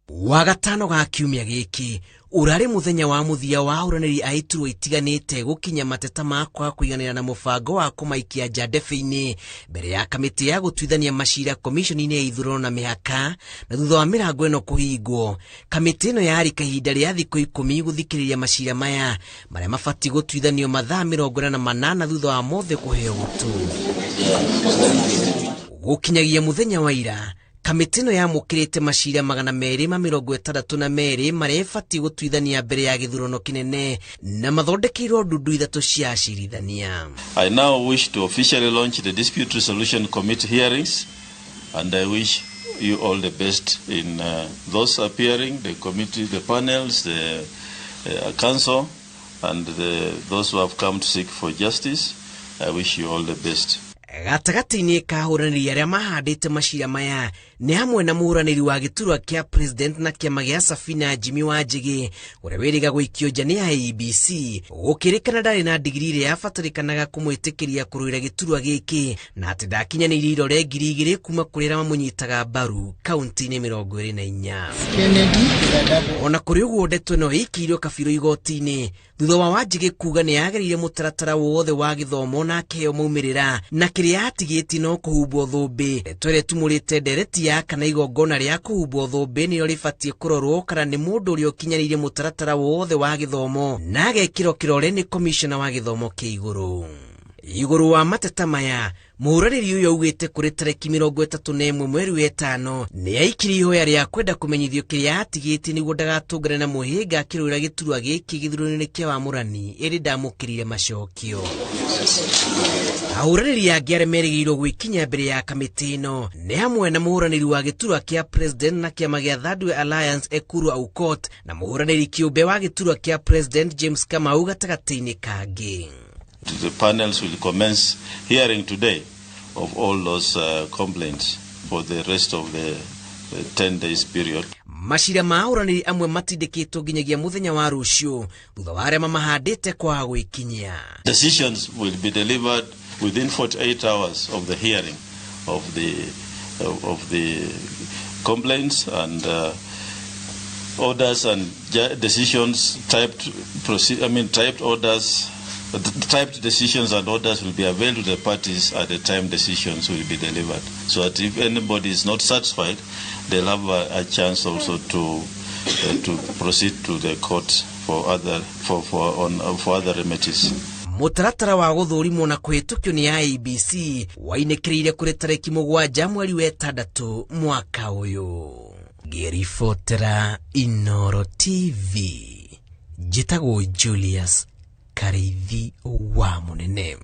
Wagatano ga kiumia gĩkĩ ũrarĩ mũthenya wa mũthia wa ahũranĩri a iturwa itiganĩte gũkinya mateta ma kwaga kũiganĩra na mũbango wa kũmaikia nja ndebe-inĩ mbere ya kamĩtĩ ya gũtuithania macira komishoni-inĩ ya ithurano na mĩhaka. Na thutha wa mĩrango ĩno kũhingwo, kamĩtĩ ĩno yarĩ ihinda rĩa thikũ 10 gũthikĩrĩria macira maya marĩa mabatiĩ gũtuithanio mathaa 48 thutha wa mothe kũheo gũtũ. Gũkinyagia mũthenya wa ira, kamĩtĩ ĩno yamũkĩrĩte macira 262 marĩa ĩbatiĩ gũtuithania mbere ya gĩthurano kĩnene na mathondekeirwo ndundu ithatũ cia acirithania. I now wish to officially launch the Dispute Resolution Committee hearings, and I wish you all the best in those appearing, the committee, the panels, the council, and those who have come to seek for justice. I wish you all the best. Gatagatĩ-inĩ ka ahũranĩri arĩa mahandĩte macira maya nĩ hamwe na mũhũranĩri wa gĩturwa kĩa president na kĩama gĩa Safina Jimmy Wanjigi, ũrĩa wĩrĩga gũikio nja nĩ IEBC gũkĩrĩkana ndarĩ na ndigiri ĩrĩa yabatarĩkanaga kũmwĩtĩkĩria kũrũĩra gĩturwa gĩkĩ, na atĩ ndakinyanĩirie irore 2000 kuma kũrĩ arĩa mamũnyitaga mbaru kaunti-inĩ 24. Ona kũrĩ ũguo, ndeto ĩno ĩikĩirio kabirũ igoti-inĩ thutha wa Wanjigi kuga nĩ yagĩrĩire mũtaratara wothe wa gĩthomo na akĩheo maumĩrĩra, na kĩrĩa atigĩtie no kũhumbwo thũmbĩ. Ndeto ĩrĩa ĩtumũrĩte ndereti ya kana igongona rĩa kũhumbwo thũmbĩ nĩrĩo rĩbatiĩ kũrorwo kana nĩ mũndũ ũrĩa ũkinyanĩirie mũtaratara wothe wa gĩthomo na agekĩrwo kĩrore nĩ komishona wa gĩthomo kĩa igũrũ. Igũrũ wa mateta maya, mũhũranĩri ũyũ augĩte kũrĩ tarĩki 31 mweri wa ĩtano nĩ aikirie ihoya rĩa kwenda kũmenyithio kĩrĩa atigĩtie nĩguo ndagatũngane na mũhĩnga akĩrũĩra gĩturwa gĩkĩ gĩthurano-inĩ kĩa wamũrani, ĩrĩ ndamũkĩrire macokio. Ahũranĩri angĩ arĩa merĩgĩrĩirwo gwĩkinya mbere ya kamĩtĩ ĩno nĩ hamwe na mũhũranĩri wa gĩturwa kĩa president na kĩama gĩa Third Way Alliance Ekuru Aukot, na mũhũranĩri kĩũmbe wa gĩturwa kĩa president James Kamau, gatagatĩ-inĩ kangĩ. The panels will commence hearing today of all those complaints for the rest of the 10 days period. Macira ma ahũranĩri amwe matindĩkĩtwo nginyagia mũthenya wa rũciũ thutha wa arĩa mamahandĩte kwaga gwĩkinyia. Decisions will be delivered within 48 hours of the hearing of the complaints, and orders and decisions typed proceed, I mean, typed orders, typed decisions and orders will be available to the parties at the time decisions will be delivered, so that if anybody is not satisfied, they'll have a chance also to proceed to the court for other for for on for other remedies. Mũtaratara wa gũthũrimwo na kũhĩtũkio nĩ IEBC wainĩkĩrĩire kũrĩ tarĩki 7 mweri wa ĩtandatũ mwaka ũyũ. Ngĩribotera Inoro TV, njĩtagwo Julius Karĩithi wa Mũnene.